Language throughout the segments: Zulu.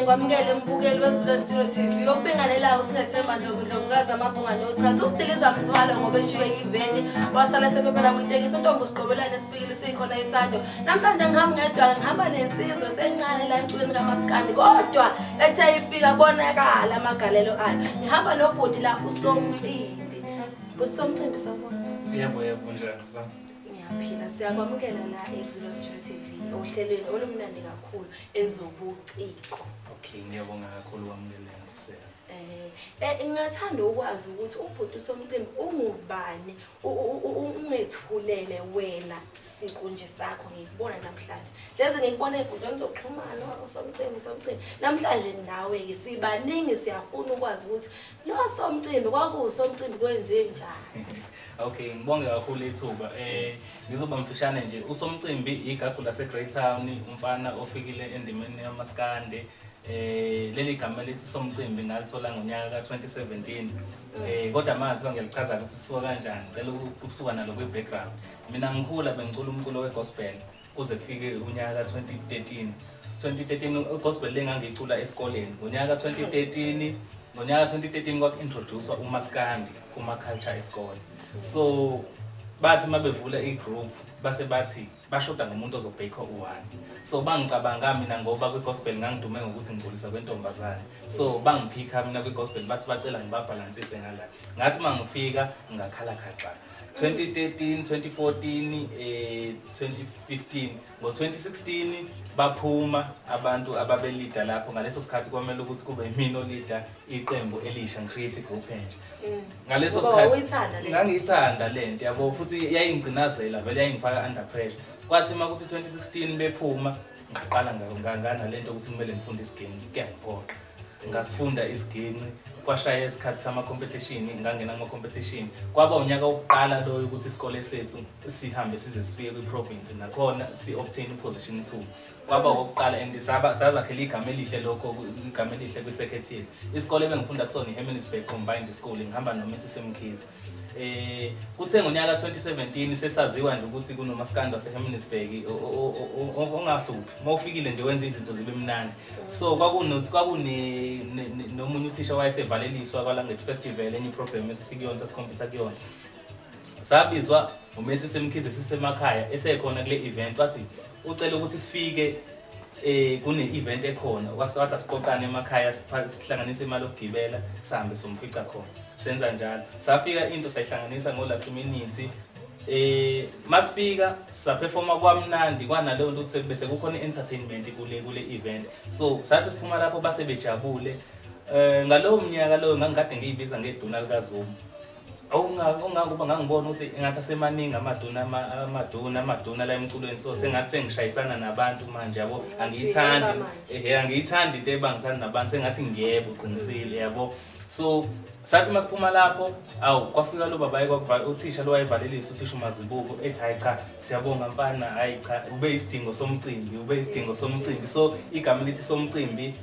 Ngikwamukele mbukeli weZulu Studio TV. Okubingelelayo uSinethemba Ndlovu Ndlovukazi amabhunga nochazi. Usidiliza mthwalo ngoba eshiywe yiveni wasala sephephela kwitekisi. Untombi usiqobelane isipikili sikhona isando. Namhlanje ngihamba ngedwa ngihamba nensizwa sencane la emculweni kaMaskandi kodwa ethe ifika bonakala amagalelo ayo. Ngihamba nobhuti la uSomcimbi. Bhuti Somcimbi sawubona. Yebo yebo njani sisami? Ngiyaphila siyakwamukela la eZulu Studio TV ohlelweni olumnandi kakhulu ezobuciko. Okay, ngiyabonga kakhulu kwamukeleka ngisela. Ngingathanda ukwazi ukuthi ubhuti uSomcimbi ungubani ungethulele wena siqu nje sakho ngikubona namhlanje. Hleze ngikubona ey'nkundleni zokuxhumana uSomcimbi uSomcimbi. Namhlanje nawe-ke sibaningi siyafuna ukwazi ukuthi lo Somcimbi kwakuwuSomcimbi kwenze njani. Okay, ngibonge kakhulu ithuba. Ngizoba mfishane nje. USomcimbi igagu lase Greytown, umfana ofikile endimeni yamaskandi. Leli gama elithi Somcimbi ngalithola ngonyaka ka-2017. Kodwa manje ngiyalichaza ukuthi sisuka kanjani. Ngicela ukusuka nalo kwi-background. Mina ngikhula bengicula umculo we-gospel kuze kufike unyaka ka-2013. 2013 gospel le ngangiyicula esikoleni. Ngonyaka ka-2013 ngonyaka ka-2013 kwaku-introduce-wa umaskandi kuma-culture esikole. So bathi uma bevula i-group base bathi bashoda ngomuntu ozobhekha u-one. So bangicabanga mina ngoba kwi-gospel ngangidume ngokuthi ngiculisa kwentombazane. So bangiphikha mina kwi-gospel bathi bacela ngibabhalansise ngala. Ngathi uma ngifika ngakhala khaxa. 2013, 2014, 2015. Ngo-2016 baphuma abantu ababelida lapho. Ngaleso sikhathi kwamele ukuthi kube yimina olida iqembu elisha, ngicreate igroup entsha. Ngaleso Ngoba sikhathi wawuyithanda le nto. Ngangiyithanda le nto yabo, futhi yayingcinazela vele yayingifaka under pressure. Kwathi uma kuthi 2016 bephuma ngaqala nganale nto ukuthi kumele ngifunde isiginci, kuyangiphoqa. Ngasifunda isiginci, kwashaya isikhathi sama-competition, ngangena kuma-competition. Kwaba unyaka wokuqala loyo ukuthi isikole sethu sihambe size sifike kwi-province, nakhona si-obtain i-position 2. Kwaba okokuqala and sazakhela igama elihle lokho, igama elihle kwi-circuit yethu. Isikole ebengifunda kusona i-Hermannsburg Combined School, ngihamba noMrs Mkhize. Kuthe ngonyaka 2017 sesaziwa nje ukuthi kunomaskandi waseHermannsburg ongahluphi. Uma ufikile nje wenza izinto zibe mnandi. So kwakune nomunye uthisha wayesevaleliswa kwaLanguage Festival, enye iprogram esesikuyona sasikhompyutha kuyona. Sabizwa uMrs Mkhize sisemakhaya esekhona kule event, wathi ucela ukuthi sifike kune event ekhona. Wathi asiqoqane emakhaya sihlanganise imali yokugibela sihambe somfica khona. Senza njalo. Safika into sayihlanganisa ngo last minute. Masifika saperforma kwamnandi kwanaleyo nto ukuthi bese kukhona i-entertainment kule event. So sathi siphuma lapho base bejabule. Ngalowo mnyaka loyo ngangikade ngiyibiza ngeduna likaZuma. Awungangoba ngangibona ukuthi engathi asemaningi amaduna amaduna amaduna la emculweni, so sengathi sengishayisana nabantu manje yabo. Angiyithandi angiyithandi into ebangisana nabantu, sengathi ngiyebo uqinisile yabo. So sathi masiphuma lapho awu kwafika lo babayi kwakuvala uthisha lo wayevalelisa uthisha uMazibuko ethi hayi cha siyabonga mfana, hayi cha ube isidingo somcimbi, ube isidingo somcimbi. So igama elithi somcimbi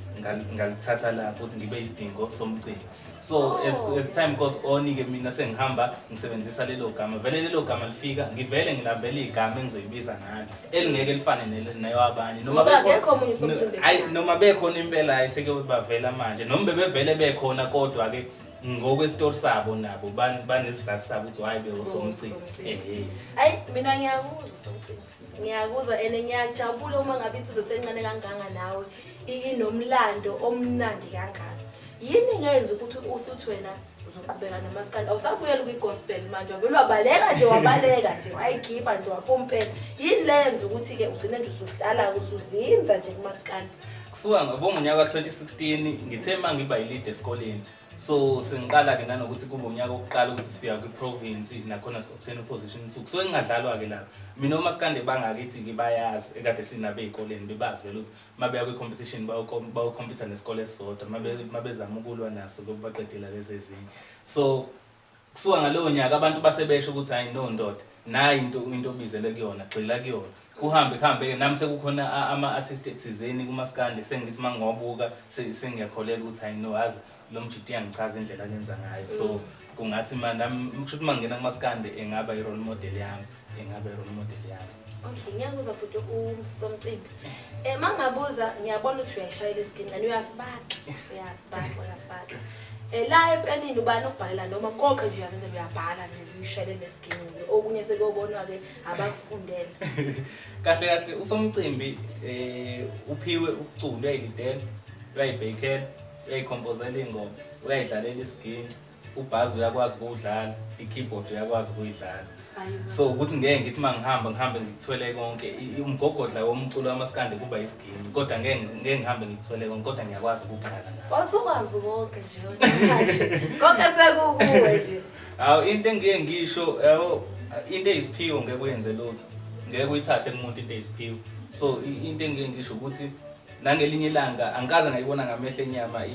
ngalithatha lapho ukuthi ngibe isidingo somcimbi. So as time goes on ke mina sengihamba ngisebenzisa lelo gama, vele lelo gama lifika ngivele ngilavela igama engizoyibiza ngalo elingeke lifane nayo abanye noma akekho omunye usomcimbi. Hayi noma bekhona impela hayi seke bavela manje noma bebevele bekhona, kodwa ke ngokwesitori sabo nabo banesizathu sabo ukuthi hayi bewosomcimbi. Hayi mina ngiyakuzwa somcimbi, ngiyakuzwa and ngiyajabula uma ngabe insizwa sencane kangaka nawe inomlando omnandi kangaka. Yini ngenza ukuthi usuthi wena uzoqhubeka nomaskandi awusabuyeli kwi-gospel manje, wavele wabaleka nje wabaleka nje wayikhipha nje wapompela? Yini le yenza ukuthi-ke ugcine nje usuhlala usuzinza nje kumaskandi? Kusuka ngonyaka ka-2016 ngithe uma ngiba yilidi esikoleni, so sengiqala-ke nanokuthi kube unyaka wokuqala ukuthi sifika kwi-province nakhona si-obtain position 2. Kusuke ngingadlalwa-ke lapho mina omaskandi bangakithi-ke bayazi ekade sinabo ey'koleni, bebazi vele ukuthi uma beya kwi-competition bayokhompyutha nesikole esisodwa, uma bezama ukulwa naso baqedela lezi ezinye. So kusuka ngalowo nyaka abantu basebesho ukuthi hayi no ndoda, nayi into obizelwe kuyona, gxila kuyona. Kuhambe kuhambe-ke nami sekukhona ama-artist ethizeni kumaskandi sengithi uma ngiwabuka sengiyakholelwa ukuthi hayi no azi lo mjidi iyangichaza indlela akenza ngayo. So kungathi nami kusho ukuthi uma ngingena kumaskandi engaba i-role model yami, engaba i-role model yami. Okay, ngiyakuzwa bhuti uSomcimbi. Mangabuza ngiyabona ukuthi uyayishayela isiginci uyasibaxa, uyasibaxa, uyasibaxa. La epenini ubani okubhalela noma konke nje uyazenzela uyabhala nje uyishayele nesiginci. Okunye sekuyobonwa ke abakufundela. Kahle kahle uSomcimbi uphiwe ukucula, uyayilidela, uyayibhekela, uyayikhompozela ingoma, uyayidlalela isiginci. Ubhazi uyakwazi ukuwudlala, i-keyboard uyakwazi ukuyidlala. So ukuthi ngeke ngithi uma ngihamba ngihambe ngikuthwele konke, umgogodla womculo wamaskandi kuba isiginci, kodwa ngeke ngeke ngihambe ngikuthwele konke, kodwa ngiyakwazi ukukudlala nakho. Wasukwazi konke nje manje. Konke sekukuwe nje. Hawu, into engiye ngisho yabo, into eyisiphiwo ngeke uyenze lutho, ngeke uyithathe kumuntu into eyisiphiwo. So into engiye ngisho ukuthi nangelinye ilanga angikaze ngayibona ngamehlo enyama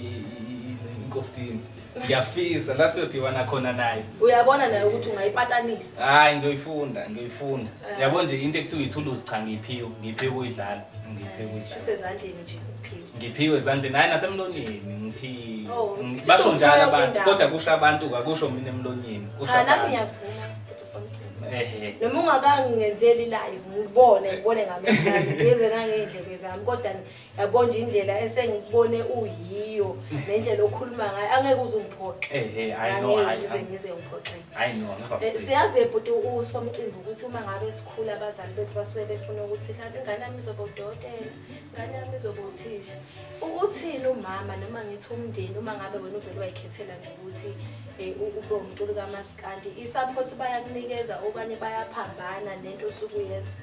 inkosini, ngiyafisa la siyodibana khona naye. Uyabona naye ukuthi ungayipatanisa. Hayi, ngiyoyifunda, ngiyoyifunda. Yabo nje into ekuthiwa ithuluzi, cha, ngiyiphiwe, ngiphiwe ukuyidlala, ngiphiwe ukuyidlala. Usezandleni nje uphiwe. Ngiphiwe ezandleni, hayi nasemlonyeni ngiphiwe. Oh, Basho njalo yonke abantu indawo. Kodwa kusho abantu, kakusho mina emlonyeni, kusho Cha, nami abantu. ngiyakuvuma bhuti uSomcimbi. Ehe. Noma ungakangenzeli live ngibone, ngibone ngamehlo ami, ngive nangey'ndlebe zami, kodwa yabo nje indlela esengikubone uyiyo nendlela okhuluma ngayo angeke uze ungiphoxe. Ehe, I know. Angeke I ngize ngiphoxeke. I know, angivamisile. Siyazi bhuti uSomcimbi ukuthi uma ngabe sikhula abazali bethu basuke befuna ukuthi mhlawumbe ingane yami izoba udokotela, ingane yami izoba uthisha. Ukuthini umama noma ngithi umndeni uma ngabe wena uvele wayikhethela nje ukuthi ube umculi kamaskandi, i-support bayakunikeza okanye bayaphambana nento osuke uyenza?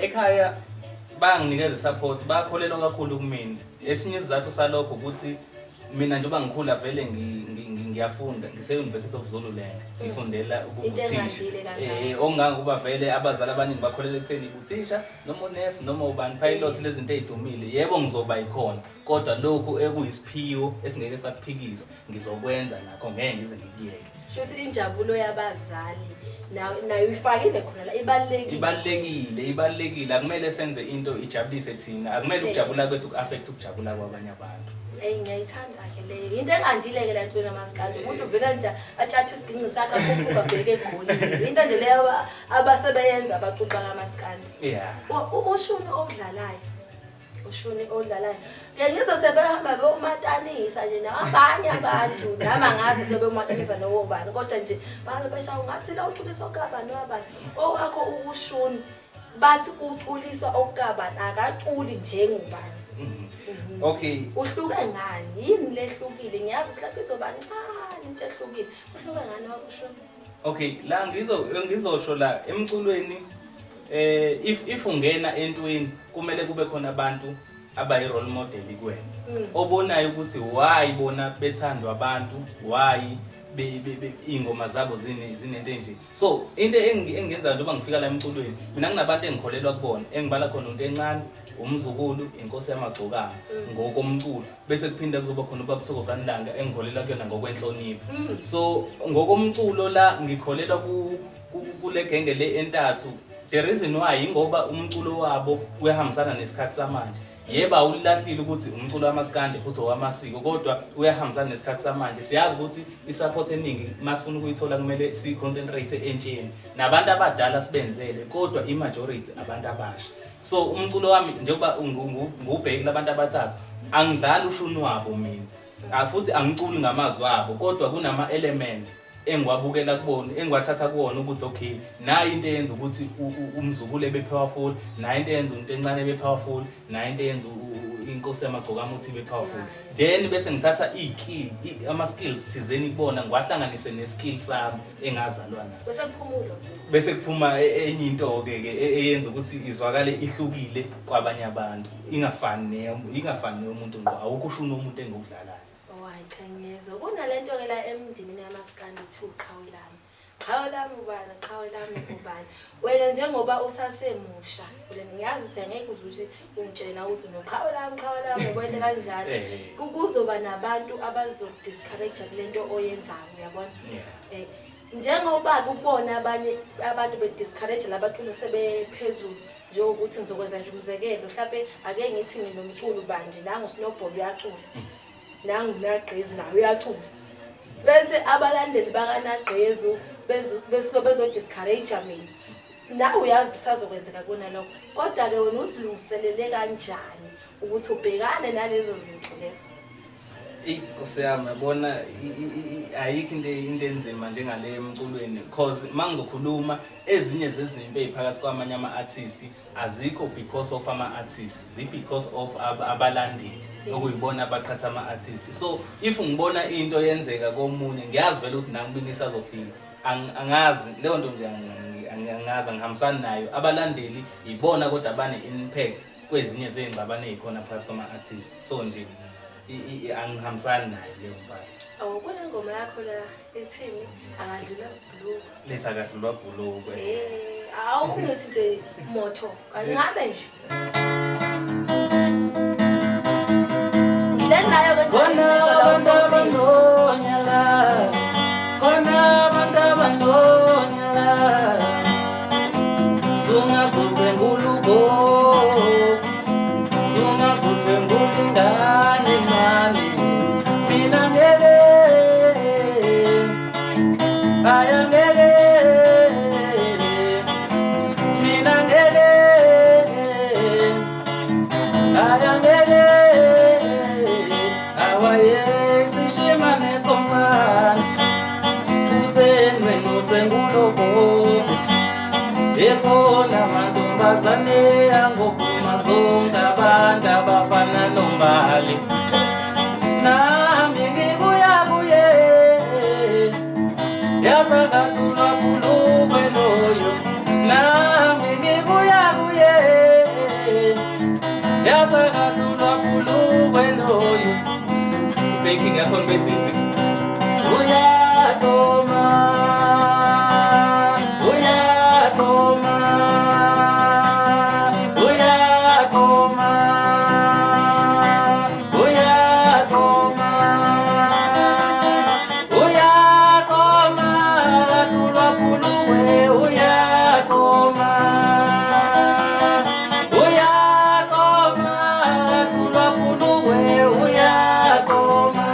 Ekhaya bayanginikeza i-support, bayakholelwa kakhulu kumina. Esinye isizathu salokho ukuthi mina njengoba ngikhula vele ngiyafunda, ngise-University of Zululand, ngifundela Into ubuthisha. engandile kangaka. Okungangokuba vele abazali abaningi bakholelwa ekutheni ubuthisha noma unesi noma ubani pilot, lezi zinto ey'dumile. Yebo, ngizoba yikhona, kodwa lokhu ekuyisiphiwo esingeke sakuphikisa ngizokwenza nakho, ngeke ngize ngikuyeke. Shuthi injabulo yabazali nayo uyifakile khona la, ibalulekile. Ibalulekile, ibalulekile. Akumele senze into ijabulise thina, akumele ukujabula kwethu ku-affect ukujabula kwabanye abantu. Eyi, ngiyayithanda-ke leyo into engandile-ke la empilweni yamaskandi. Umuntu uvela nje atshathe isiginci sakhe akhuphuka abheke egoli, into nje leyo abasebeyenza abaculi bakamaskandi. Ushuni owudlalayo, ushuni odlalayo ke ngizwe sebehamba bewumatanisa nje nabanye abantu, nami angazi sebewumatanisa nowobani, kodwa nje balo besha ungathi la uculiswa okabani wabani owakho ushuni, bathi uculiswa okukabani, akaculi njengobani. Uhluke ngani? Yini lehlukile? Ngiyazi uhlapha izoba ncane into ehlukile. Uhluke ngani wakho ushuni? Okay, la ngizosho la emculweni, if ungena entweni kumele kube khona abantu abayi role model kuwena. Obonayo ukuthi why bona bethandwa abantu, why iy'ngoma zabo zinento enje. So into engiyenzayo njengoba ngifika la emculweni, mina nginabantu engikholelwa kubona, engibala khona uNto Encane, uMzukulu, inkosi yamagcokama ngokomculo, bese kuphinda kuzoba khona ubaba Thokozani Langa engikholelwa kuyona ngokwenhlonipho. So ngokomculo la ngikholelwa kule genge le entathu. The reason why ingoba umculo wabo uyahambisana nesikhathi samanje. Yebo, awulahlile ukuthi umculo wamaskandi futhi owamasiko, kodwa uyahambisana nesikhathi samanje. Siyazi ukuthi i-support eningi masifuna ukuyithola kumele si-concentrate entsheni nabantu abadala sibenzele, kodwa i-majority abantu abasha. So umculo wami njengoba ngiwubheke labantu abathathu, angidlali ushuni wabo mina, futhi angiculi ngamazwi abo, kodwa kunama-elements engiwabukela kubona, engiwathatha kuwona ukuthi okay, nayi into eyenza ukuthi uMzukulu ebe powerful, nayi into eyenza uNto Encane ebe powerful, nayi into eyenza inkosi yamagcokama ukuthi ibe powerful. Then bese ngithatha ama-skills thizeni kubona, ngiwahlanganise ne-skill sami engazalwa naso. Bese kuphuma ulutho. Bese kuphuma enye into-ke ke eyenza ukuthi izwakale ihlukile kwabanye abantu, ingafani neyomuntu ngqo. Awukho ushuni womuntu engiwudlalayo. Oh, hayi cha, ngiyezwa. Kunalento-ke la emndimini yamaskandi kuthiwa uqhawe lami. Qhawe lami ubani, qhawe lami ubani. Wena njengoba usasemusha, wena ngiyazi ukuthi angeke uze uthi ungitshela ukuthi unoqhawe lami, qhawe lami, ukwente kanjalo. Kuzoba nabantu abazokudiscourage kule nto oyenzayo, uyabona? Njengoba kubona abanye abantu bediscourage labaculi sebephezulu, njengokuthi ngizokwenza nje umzekelo, mhlampe ake ngithi nginomculo banje, nangu Snowball uyacula, nangu Nagqizu naye uyacula, bese abalandeli bakaNagqizu besuke bezodiscourage mina. Nawe uyazi kusazokwenzeka kunalokho. Kodwa-ke wena uzilungiselele kanjani ukuthi ubhekane nalezo zinto lezo? Eyi Nkosi yami yabona ayikho into into enzima njengale emculweni cause mangizokhuluma ezinye zezimpi eziphakathi kwamanye ama-artist azikho because of ama-artist zi-because of abalandeli okuyibona abaqhatha ama-artist. So if ngibona into yenzeka komunye ngiyazi vele ukuthi nami mina isazofika. Angazi leyo nto nje angazi angihambisani nayo. Abalandeli ibona kodwa bane-impact kwezinye zey'ngxabano ey'khona phakathi kwama-artist. So nje angihambisani nayo leyo mpahla. Awu kunengoma yakho la ethini akadlula blue. Lethi akadlulwa bhulukwe. Eh, awu ngithi nje motho kancane nje. Ngihleli nayo ke nje insizwa la usomfini. Khona abantu abanonyala sungazodlwengula ugogo sungazodlwengula ingane mani mina ngeke aya ngeke mina ngeke aya ngeke awaye sishimane somfana utheni wena udlwengula ugogo ekhona amantombazane angobhuma zonke abantu abafana nombali nami ngibuya kuye yasakadlulwa bhulukwe loyo nami ngibuya kuye yasakadlulwa bhulukwe loyo i-banking yakhona besithi uyaqoma uyaqoma uyaqoma uyaqoma uyaqoma kadlulwa bhulukwe uyaqoma uyaqoma kadlulwa bhulukwe uyaqoma.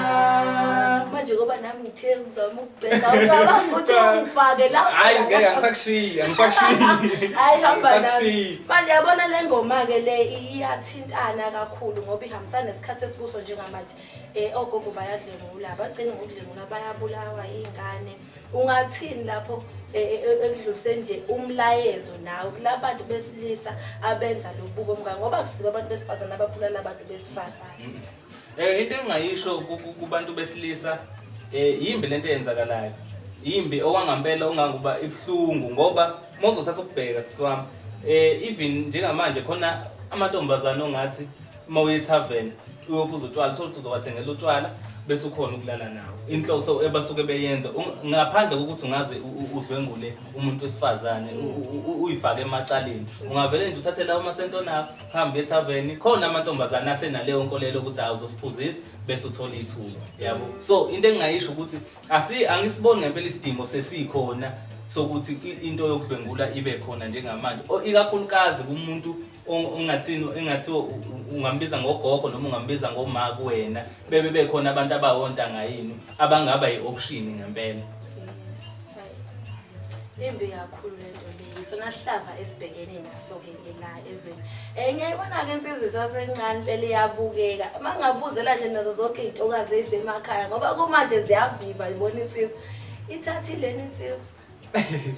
Manje ngoba nami ngithe ngizama ukubheka ucabanga ukuthi ungifake lapho. Hayi ngeke angisakushiyi angisakushiyi. Hayi hamba nami. Angisakushiyi. Manje yabona le ngoma-ke le iyathintana kakhulu ngoba ihambisana nesikhathi esikuso njengamanje. Ogogo bayadlwengula, abagcini ngokudlwengula bayabulawa iy'ngane. Ungathini lapho ekudluliseni nje umlayezo nawe kulabantu besilisa abenza lobu bubi obungaka ngoba akusibo abantu besifazane ababulala abantu besifazane. Into engingayisho kubantu besilisa yimbi lento eyenzakalayo. Yimbi okwangampela ongangokuba ibuhlungu ngoba uma uzothatha ukubheka sisi wami even njengamanje khona amantombazane ongathi uma uye ethaveni uyophuza utshwala uthole ukuthi uzowathengela utshwala bese ukhona ukulala nawo. Inhloso ebasuke beyenza ngaphandle kokuthi ungaze udlwengule umuntu wesifazane uyifake emacaleni ungavele nje uthathe lawo masento nawo uhambe ethaveni khona amantombazane asenaleyo nkolelo ukuthi hawu uzosiphuzisa bese uthola ithuba yabo. So into engingayisho ukuthi angisiboni ngempela isidingo sesikhona sokuthi into yokudlwengula ibe khona njengamanje, ikakhulukazi kumuntu ongathini engathiwa ungambiza ngogogo noma ungambiza ngoma kuwena bebe bekhona abantu abawontanga yini abangaba yi-option ngempela. Imbi kakhulu lento le, isona sihlava esibhekene naso-ke ke la ezweni. Ngiyayibona-ke insizwa isasencane impela iyabukeka. Uma ngingabuzela nje nazo zonke iy'ntokazi ey'semakhaya ngoba kumanje ziyaviva ibona insizwa. Ithathile insizwa.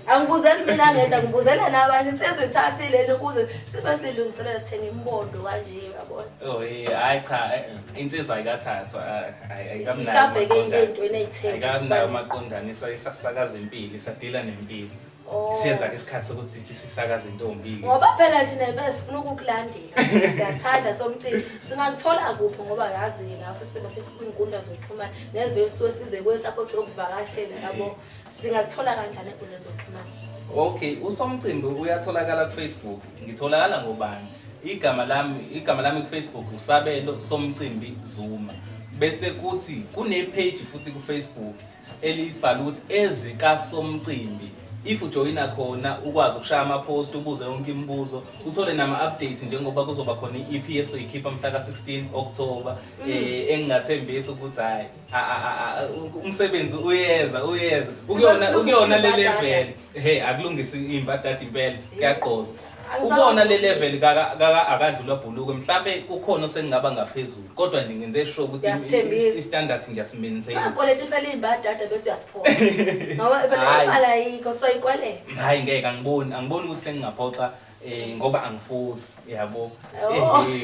Angibuzeli mina ngedwa, ngibuzela nabanye. Insizwa ithathile ukuze sibe silungiselela sithenga imbondo kanje uyabona. Oh yeah, hayi cha, insizwa ayikathathwa, ayikamnayo. Isabheke ey'ntweni ey'theni. Ayikamnayo amaqondane, isasakaza impilo, isadila nempilo. Oh. Siyeza ke isikhathi sokuthi sithi sisakaza intombi. Ngoba phela thina impela sifuna ukukulandela. Siyakuthanda somcimbi. Singakuthola kuphi ngoba yazi-ke nawe sesiba sikwinkundla zokuxhumana nezivele suke size kwesakho siyokuvakashela yabo. Singakuthola kanjani enkundleni zokuxhumana? Okay, usomcimbi uyatholakala ku-Facebook. Ngitholakala ngobani? Igama lami ku-Facebook uSabelo Somcimbi Zuma. Bese kuthi kune-page futhi ku-Facebook elibhala ukuthi ezikaSomcimbi. If ujoyina khona ukwazi ukushaya ama-post, ubuze yonke imibuzo, uthole nama-updates njengoba kuzoba khona i-EP esoyikhipha mhla ka-16 October, engingathembisi ukuthi hhayi, umsebenzi uyeza, uyeza ukuyona le level. Hey, akulungisi imbadada impela, kuyaqozwa. Ubona le level kaka akadlula bhuluko, mhlambe kukhona osengingaba ngaphezulu, kodwa nje ngenze sure ukuthi i-standard ngiyasimaintain. Sakweleta impela imbadada bese uyasiphoqa. Ngoba phela imali ayikho, soyikweleta. Hayi ngeke, angiboni ukuthi sengingaphoxa, ngoba angifosi, yabo.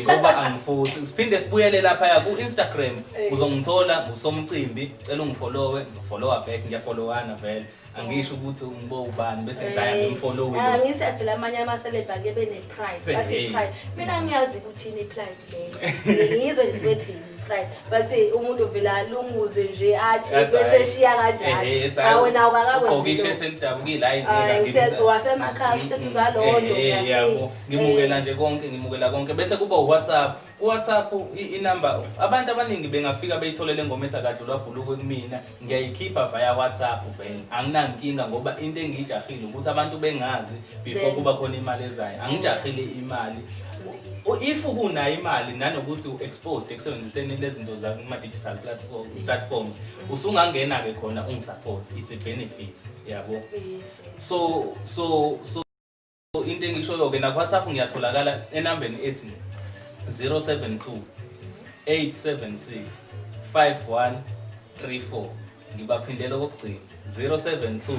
Ngoba angifosi. Siphinde sibuyele lapha ku Instagram, uzongithola ngusomcimbi, cela ungifollowe, ngizofollowa back, ngiyafollowana vele. Angisho ukuthi ungibo ubani bese ngithi hayi angimfollowe. Angithi phela amanye ama-celeb ake bene-pride, bathi pride. Mina ngiyazi ukuthi yini i-pride leyo. Ngiyizwe nje sibethi pride. Bathi umuntu vele alunguze nje athi bese eshiya kanjalo. Cha, wena awukakakwenzi. Ugqoke ishethi elidabukile, hayi ngeke. Wasemakhaya usho ukuthi uzalondo uyashiya. Ngimukela nje konke, ngimukela konke. Bese kuba uWhatsApp. UWhatsApp inamba abantu abaningi bengafika beyithole le ngoma ethi akadlulwa bhuluko kumina, ngiyayikhipha via WhatsApp vele. Anginankinga ngoba into engiyijahile ukuthi abantu bengazi before kuba khona imali ezayo. Angijahile imali. If kunayo imali nanokuthi u-exposed ekusebenziseni lezi zinto zakuma-digital platforms, usungangena-ke khona ungisupport, it's a benefit, yabo. So into engishoyo-ke naku-WhatsApp ngiyatholakala enambeni ethi 072 876 5134. Ngibaphindela okokugcina, 072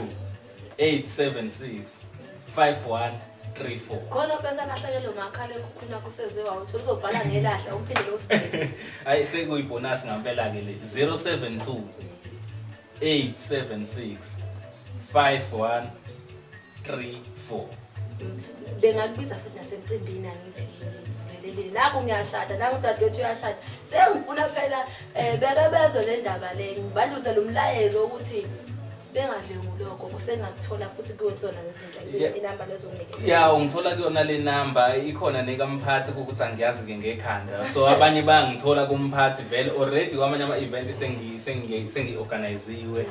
876 5134. Khona bese alahlekelwe umakhala ekhukhwini wakho, useze wawuthola, uzobhala ngelahla umphinde lo. Hayi, sekuyibonus ngampela-ke le, 072 876 5134. Bengakubiza futhi nasemcimbini, angithi ngivulelekile, naku ngiyashada, nangu udadewethu uyashada, sengifuna phela beke bezwe le ndaba le, ngibadlulisele umlayezo ukuthi bengadlwengulwa gogo, sengakuthola futhi kuyona lezi zinto, inamba lezo nginikeza. Ya, ungithola kuyona le namba, ikhona nekamphathi ukuthi angiyazi-ke ngekhanda, so abanye bayangithola kumphathi vele already. Kwamanye ama-event sengi-organiziwe,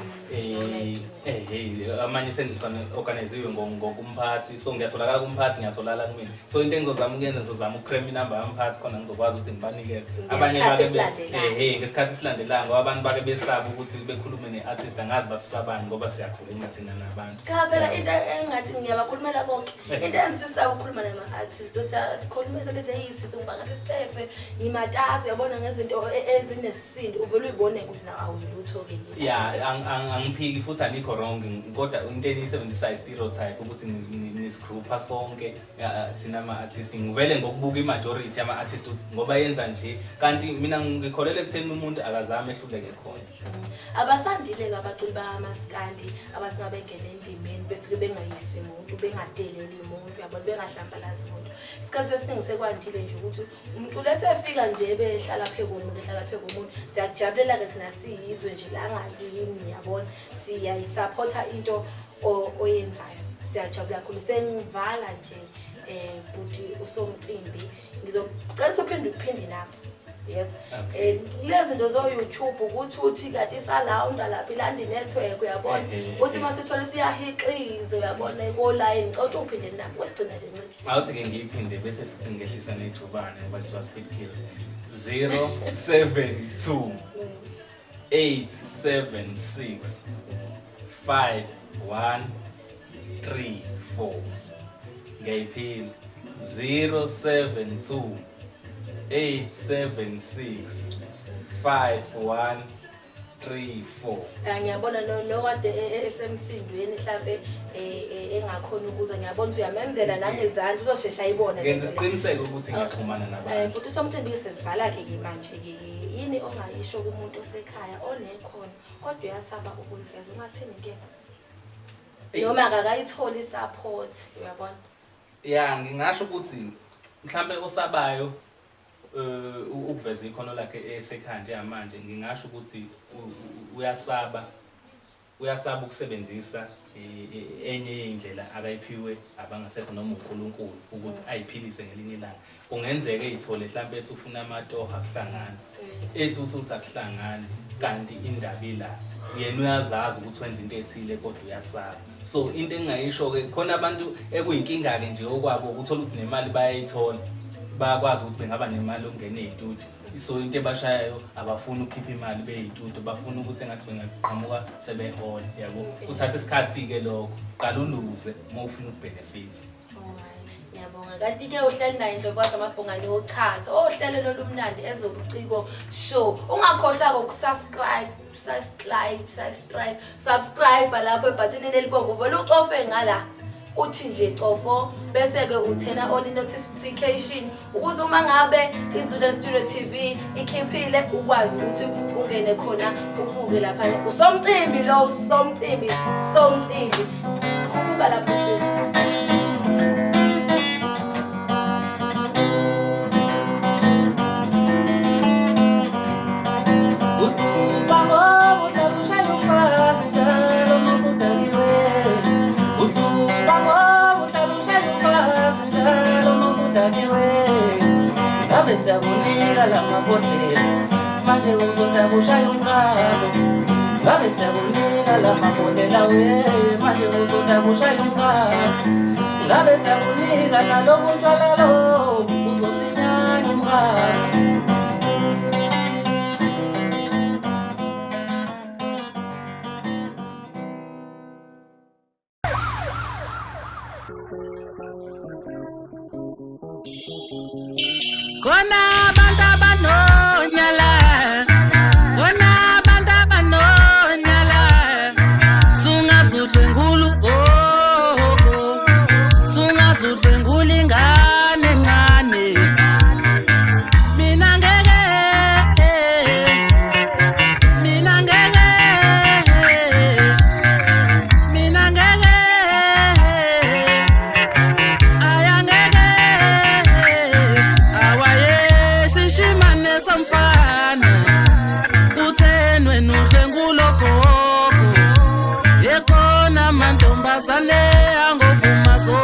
amanye sengi-organiziwe ngokumphathi, so ngiyatholakala kumphathi, ngiyatholakala kumina. So into engizozama ukuyenza, ngizozama ukukrema inamba yamphathi khona ngizokwazi ukuthi ngibanikeze abanye Ngesikhathi bake esilandelayo. Ehe, ngesikhathi esilandelayo, ngoba abantu bake besaba ukuthi bekhulume ne-artist. Angazi basisabani ngoba siyakhuluma thina nabantu. Cha phela, into engathi ngiyabakhulumela bonke, into engisisaba ukukhuluma nama-artist, usiyakhulumisa bethi heyi sisi, ngibangela isitefe, ngimatasa, uyabona, ngezinto ezinesisindo, uvele uyibone ukuthi na awuyilutho-ke. Ya, angiphiki futhi anikho wrong, kodwa into eniyisebenzisayo i-stereotype ukuthi nisigrupha sonke, ya, thina ama-artist. Ngivele ngokubuka i-majority yama-artist ukuthi ngoba yenza nje, kanti mina ngikholelwa ekutheni umuntu akazame ehluleke khona. Abasandile-ke abaculi bamaskandi abathi uma bengena endimeni befike bengayisi muntu, bengadeleli muntu, uyabona, bengahlambalazi muntu. Isikhathi esiningi sekwandile nje ukuthi umuntu ulethe efika nje behlala phezu komuntu, ehlala phezu komuntu. Siyakujabulela-ke thina siyizwe nje la ngakini, yabona, siyayisaphotha into oyenzayo, siyajabula kakhulu. Sengivala nje, bhuti usomcimbi, ngizocela ukuthi uphinde uphinde inamba, yes. Okay. Kulezi zinto zo-YouTube ukuthi uthi kanti isalawunda lapha ilanda inetwork, uyabona, uthi uma sithola siyahixiza, uyabona, kolayini. Ngicela ukuthi ungiphinde inamba kwesigcina nje nciphi. Awuthi-ke ngiyiphinde bese futhi ngehlisa nejubane ngoba kuthiwa speed kills. 072 876 5134. Ngiyayiphinda, 072 876 5134. Ngiyabona nokade esemsindweni mhlampe engakhona ukuza, ngiyabona ukuthi uyamenzela nangezandla, uzoshesha ayibone. Ngenza isiqiniseko ukuthi ngiyaxhumana nabantu. Futhi usomcimbi sesivala-ke ke manje-ke, yini ongayisho kumuntu osekhaya onekhono kodwa uyasaba ukuliveza, ungathini ke? Noma akakayitholi i-support, uyabona. Ya, ngingasho ukuthi mhlambe osabayo ukuveza ikhono lakhe esekhaya njengamanje, ngingasho ukuthi uyasaba ukusebenzisa enye yey'ndlela akayiphiwe abangasekho noma uNkulunkulu ukuthi ayiphilise ngelinye ilanga. Kungenzeka ey'thole hlampe ethi ufuna amatoho, akuhlangana. Ethi uthi uthi akuhlangani kanti indaba ila. Yena uyazazi ukuthi wenza into ethile kodwa uyasaba. So into engingayisho-ke khona abantu ekuyinkinga-ke nje okwabo ukuthola ukuthi nemali bayayithola. Bayakwazi ukuthi bengaba nemali yokungena ey'tudio. So into ebashayayo abafuni ukukhipha imali bey'tudio, bafuna ukuthi engathi bengaqhamuka sebehola, yabo. Kuthatha isikhathi-ke lokho. Qala uluze uma ufuna ukubhenefitha. Ngiyabonga. Kanti-ke uhleli naye Ndlovukazi Amabhungane wochatha ohlelweni olumnandi ezobuciko show. Ungakhohlwa ukusubscribe, subscribe, subscribe, subscribe lapho ebhathinini elibomvu vele ucofe ngala. Uthi nje cofo bese-ke uthena on notification ukuze uma ngabe iZulu Studio TV ikhiphile ukwazi ukuthi ungene khona ubuke lapha. Usomcimbi lo, usomcimbi, somcimbi. Khuphuka lapho nsizwa. Ngabe siyakunika lamabhodlela manje uzodaka ushaya umkalo. Ngabe siyakunika lamabhodlela we manje uzodaka ushaya umkalo. Ngabe siyakunika nalobu tshwala lobu uzosinyanya umkalo. Khona abantu abanonyala, khona abantu abanonyala, sungazudlwengula ugogo, sungazudlwengula ingane encane. Mina ngeke, mina ngeke, mina ngeke, ayangeke, awaye sishimane somfana, kutheni wena udlwengula ugogo, yekhona amantombazane angovuma so.